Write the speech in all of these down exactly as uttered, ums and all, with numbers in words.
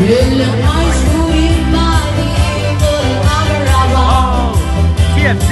Oh, T F C.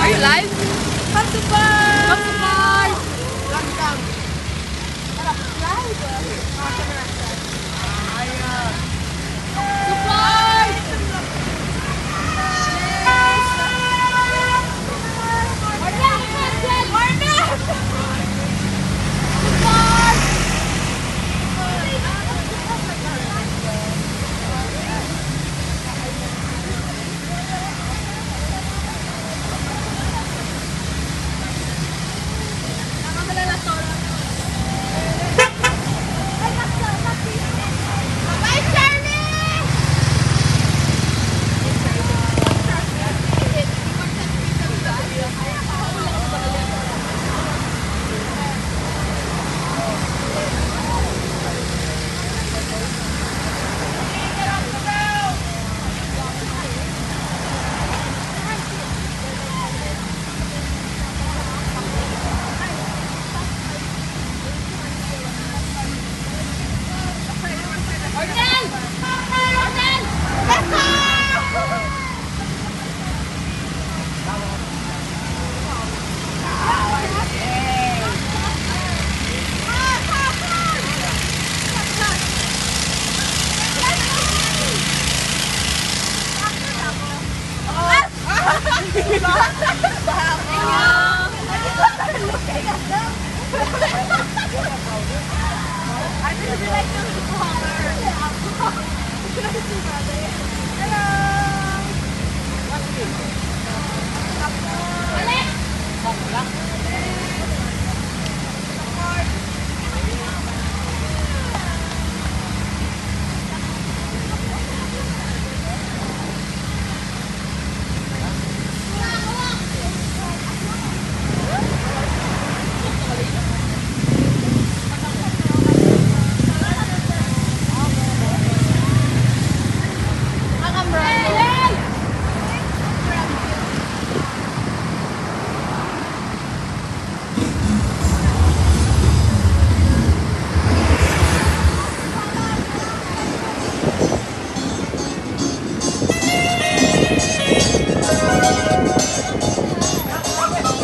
Are you live? Come support! Come support!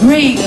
Ring.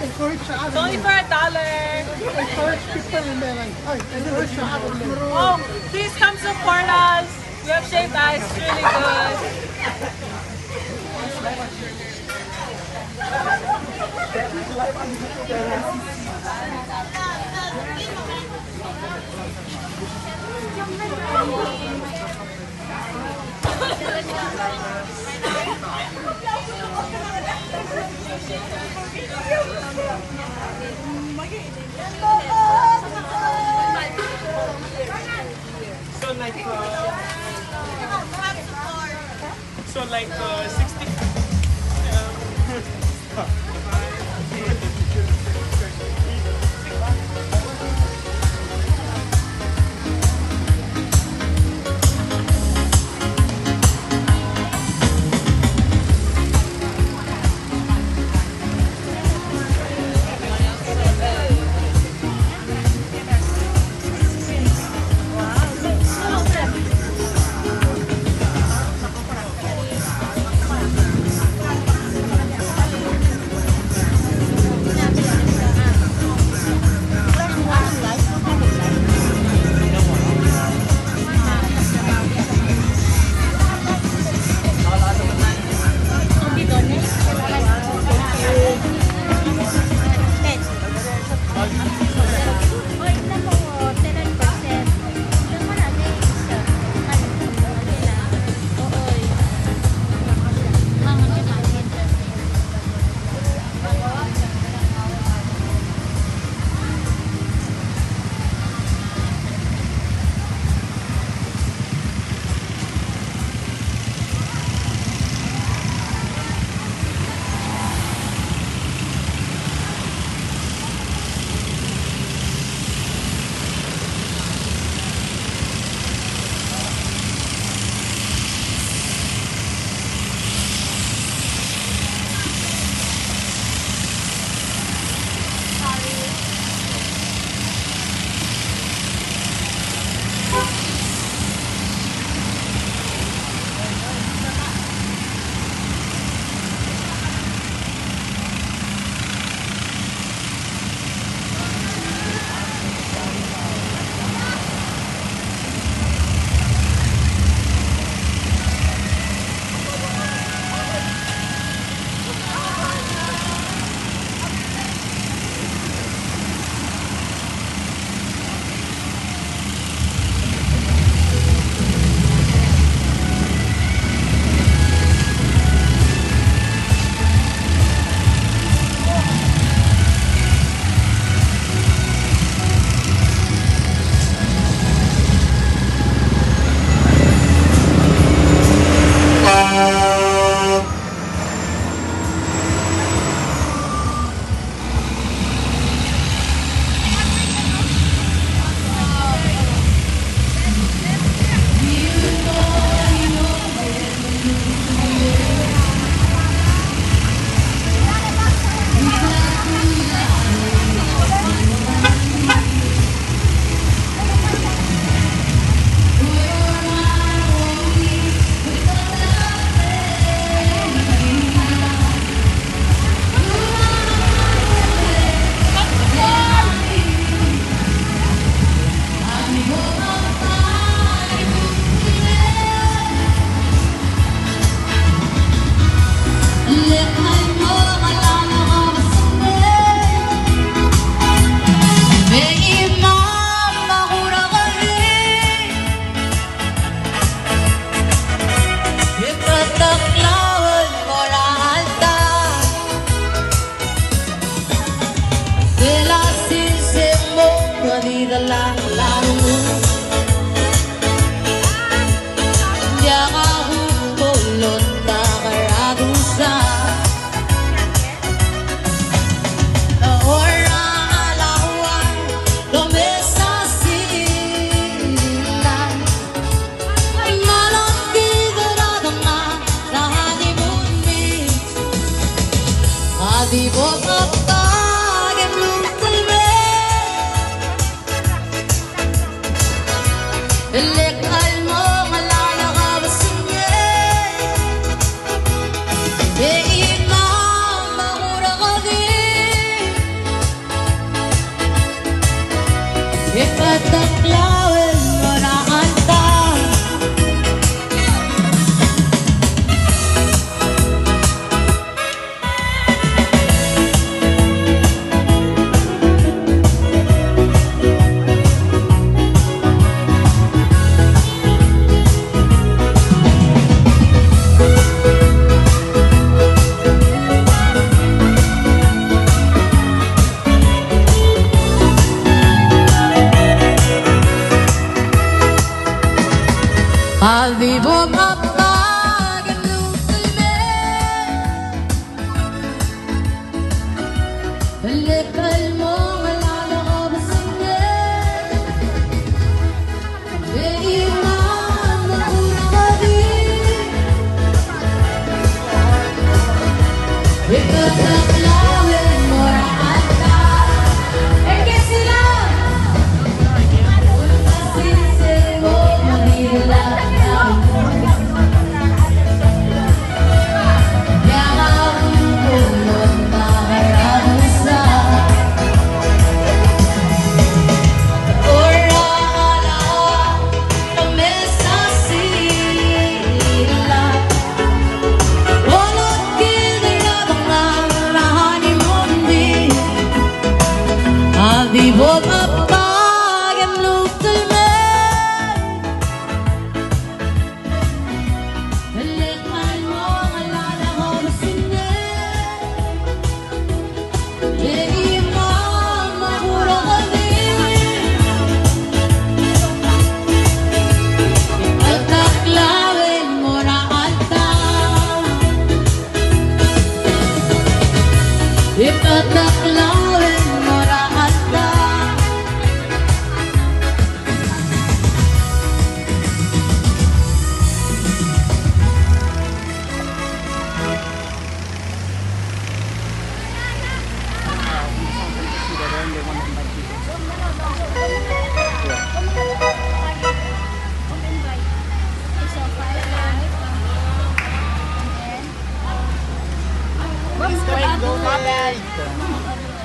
Encourage others. It's only for a dollar. Encourage people in their life. Ay, encourage others. Oh, please come support us. We have shaved ice. It's really good. So, like, uh, So, like, uh, sixty. A di bo mabak el lmuut el mei. A di bo mabak el lmuut el mei.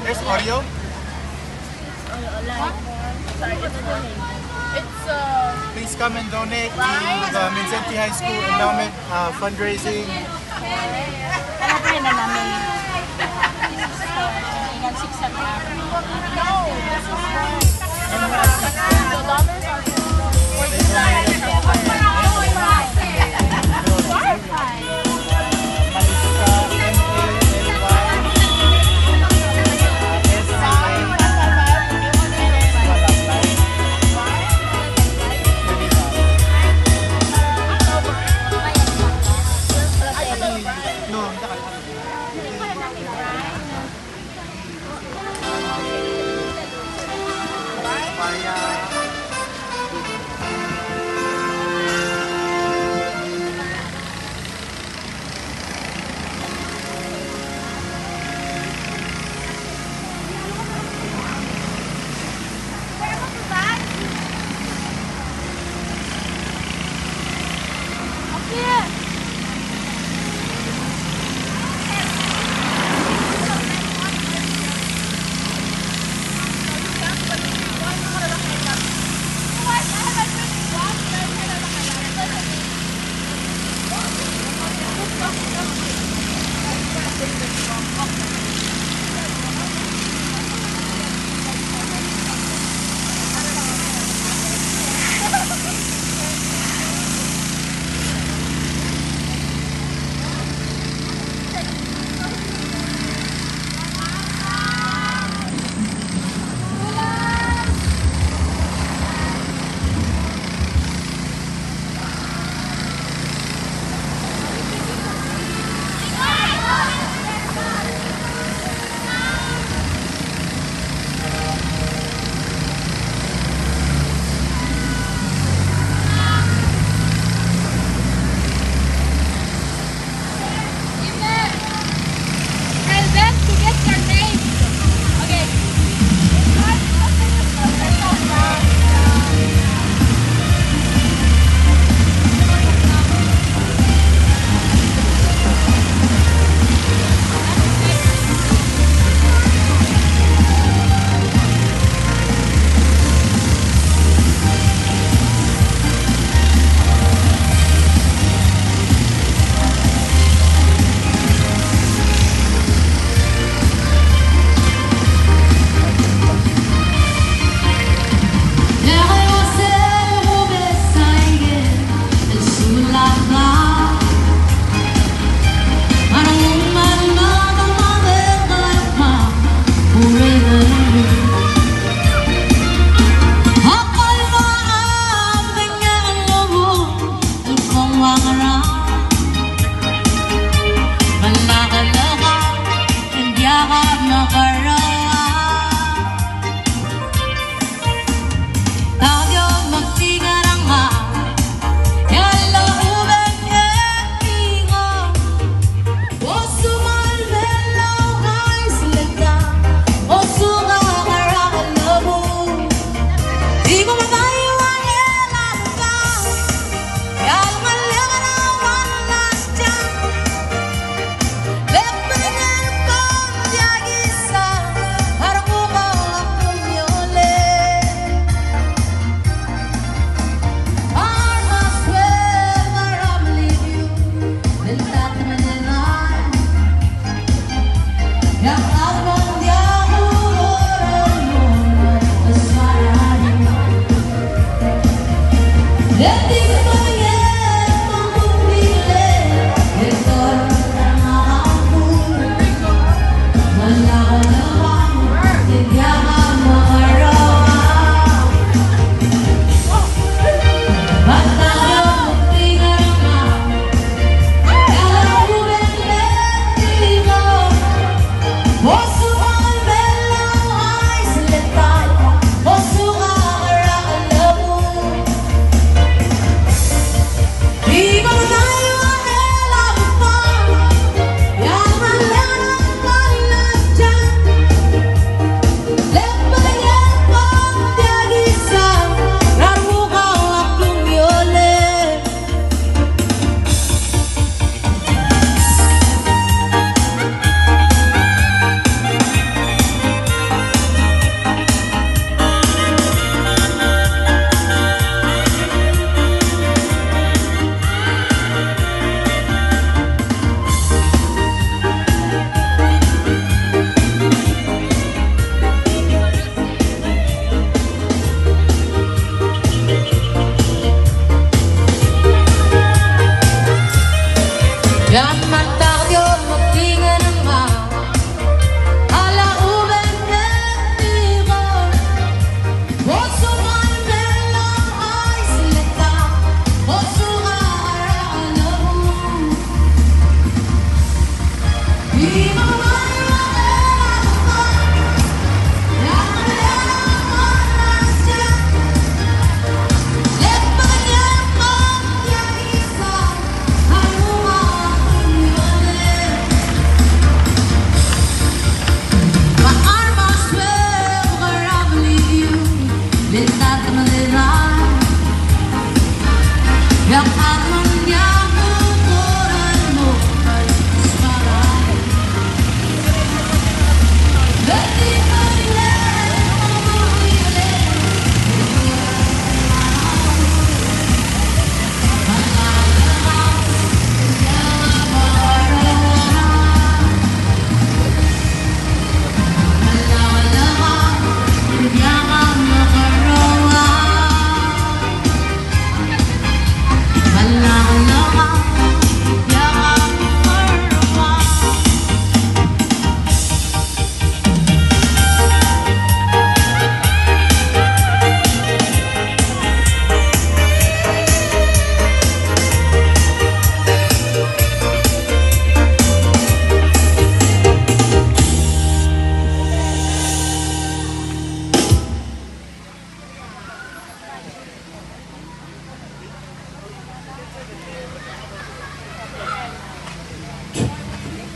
There's audio? Please come and donate to the Mindszenty High School Endowment, uh, fundraising.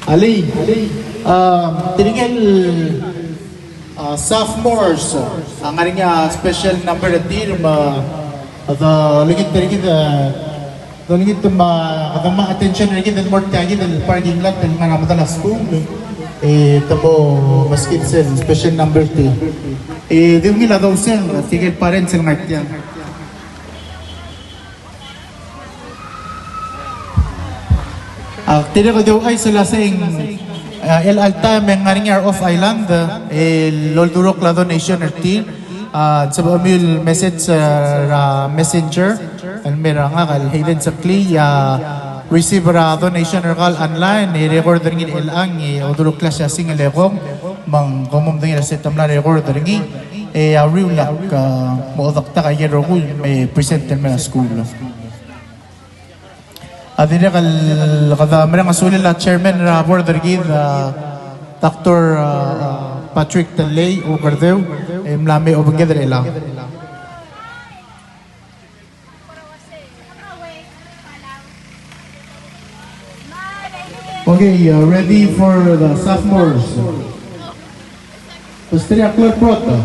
Alii, alii. Um, tirke el, uh, sophomores, uh, a ngar er ngii a special number er tir me, uh, dolengit er kid, uh, dolengit me, uh, kede mo attention er kid el mo er tia kid el parking lot el ngar er a medal a skuul, e te mo meskid sel special number er tir. E di ungil a douseng, uh, tirke el parents el ngar tiang. Ak dirrek el di ouchais el uasei, e, el alta me ng ngar er ngii a re off island, e, el oldurokl a donation er tir, a, sebechemiu el message, e, er a messenger, el mei er a ngak el Hayden Seklii, a, receive er a donation er kau el online, e record er ngii er chelechang, e, oldurokl a siasing el ekong, me ng kom mo medengei el uasei te mla record er ngii, e, a uriul e ak, a, mo odak a ike el rokui, me present el mei er a skuul. A dirrek el kede mereng a sulel a chairman er a board er kid, a, Doctor, a, Patrick Tellei Ukerdeu, e mla mei obengked er chelechang. Okay, uh, ready for the sophomores. Pesteria Club Prota.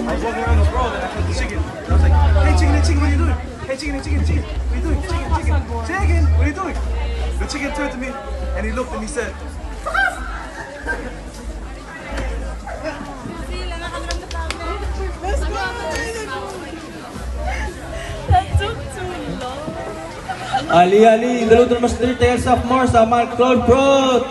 I was walking around this road and I heard the chicken. I was like, "Hey, chicken, hey, chicken, what are you doing? Hey, chicken, hey, chicken, chicken, what are you doing? Chicken, chicken, chicken, what are you doing?" The chicken turned to me and he looked and he said, That took too long. Alii, alii, deluut el mesterir tia el sophomores a kmal klou el prot.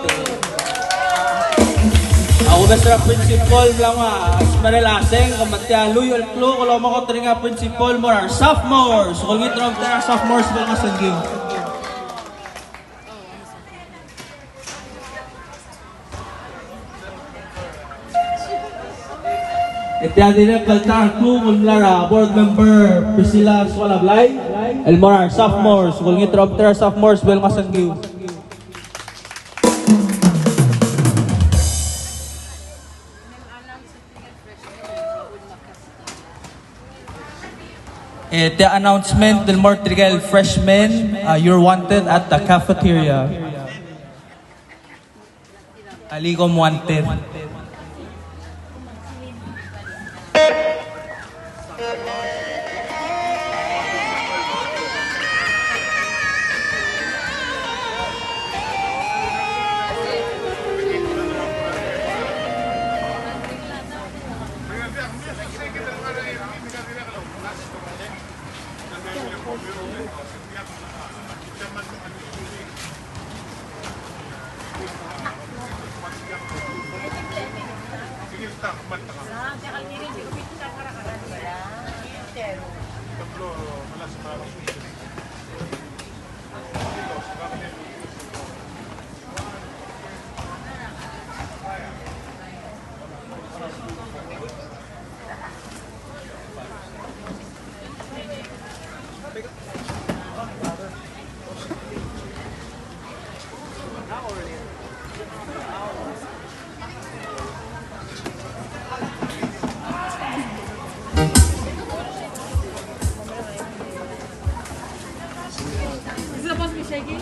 A kumes er a principal el mla nguu a smecher el seng, me tia el lluich el kluk el omekot er ngii a principal el mo er a sophomores. Sokolengit er a omtechei er a sophomores, sebechel ngasengkiu. E tia dirrek el ta er a kuk el mla er a board member Priscilla Soalablai el mo er a sophomores, sokolengit er a omtechei er a sophomores, sebechel ngasengkiu. E tia announcement el mo er tirke el freshmen, uh, you're wanted at the cafeteria. Alii, kom wanted. Is it supposed to be shaking?